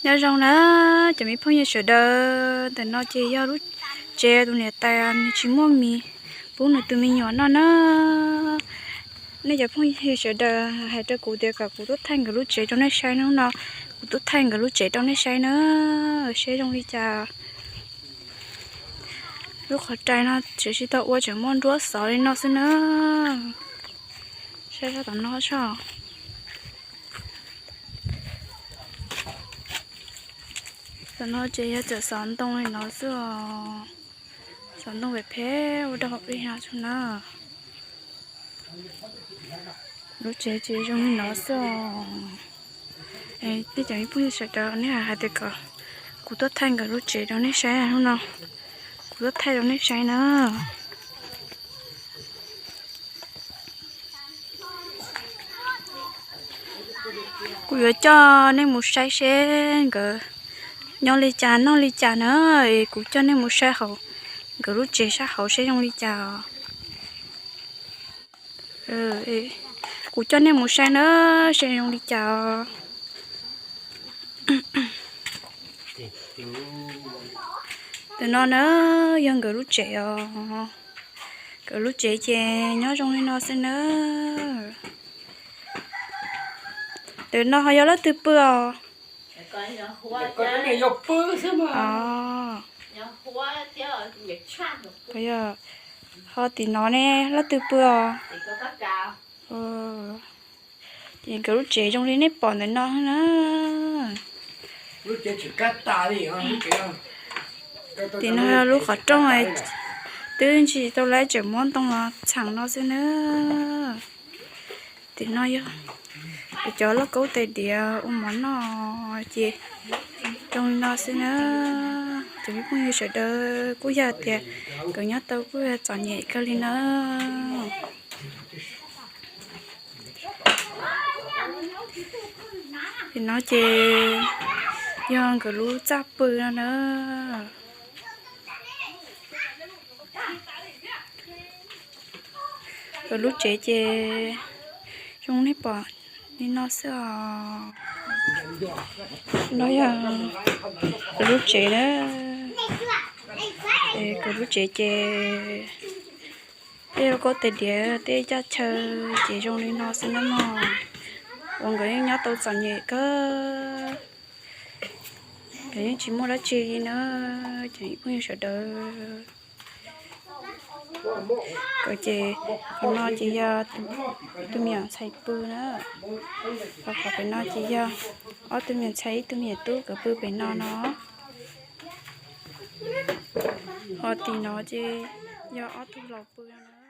Nyob zoo na cov me phooj ywg sawv daws, ntawm no ces yog lub tsev tus niam tais nws tsis muaj mis pub nws tus me nyuam noj na. Nej cov phooj ywg sawv daws hais rau kuv tias kom kuv tuaj thaij nkawd lub tsev rau nej saib hnub no, kuv tuaj thaij nkawd lub tsev rau nej saib na, seb zoo li cas. Lub qhov rai no tseem tsis tau ua, tseem muaj nruab xov li no xwb na. Saib sab tom no soj. Tom no ces yog cov xov ntoo li no xwb os. Xov ntoo phem phem ua rau hauv plig no tso na. Lub tsev ces zoo li no xwb os. Tej cov me phooj ywg sawv daws nej hais tias kom kuv tuaj thaij nkawd lub tsev rau nej saib hnub no, kuv tuaj thaij rau nej saib na. Kuv yuav coj nej mus saib seb nkawd nyob li cas noj li cas na. Kuv coj nej mus saib hauv nkawd lub tsev sab hauv seb zoo li cas os. Kuv coj nej mus saib na, seb zoo li cas os. Ntawm no na yog nkawd lub tsev os. Nkawd lub tsev ces nyob zoo li no xwb na. Ntawm no ho yog leej twg pw os? Ho tim no ne leej twg pw os? Ces nkawd lub tsev zoo li nej pom ntawm no na. Tim no lub qhov rooj twb ntsis tau lawm, tseem muab ntoo los txheem no xwb na. Tim no yog cov lauj kaub tais diav ua mov noj ces zoo li no xwb na. Cov me phooj ywg sawv daws, kuj yog tias nkawd nyob tau kuj yog txom nyem kawg li na. Tim no ces yog nkawd lub txaj pw no na. Nkawd lub tsev ces zoo nej pom li no xwb os. No yog nkawd lub tsev na. Nkawd lub tsev ces tej lauj kaub tais diav tej caj chaw ces zoo li no xwb na mog. Uas nkawd yeej nyob tau txom nyem kawg, nkawd yeej tsis muaj dab tsi li na. Cov phooj ywg sawv daws, nkawd ces qhov no ces yog ib tug me nyuam ntxhais pw na. Ho qhov pem no ces yog ob tug me nyuam ntxhais ib tug me nyuam tub nkawd pw pem no no. Ho tim no ces yog ob tug laus pw no na.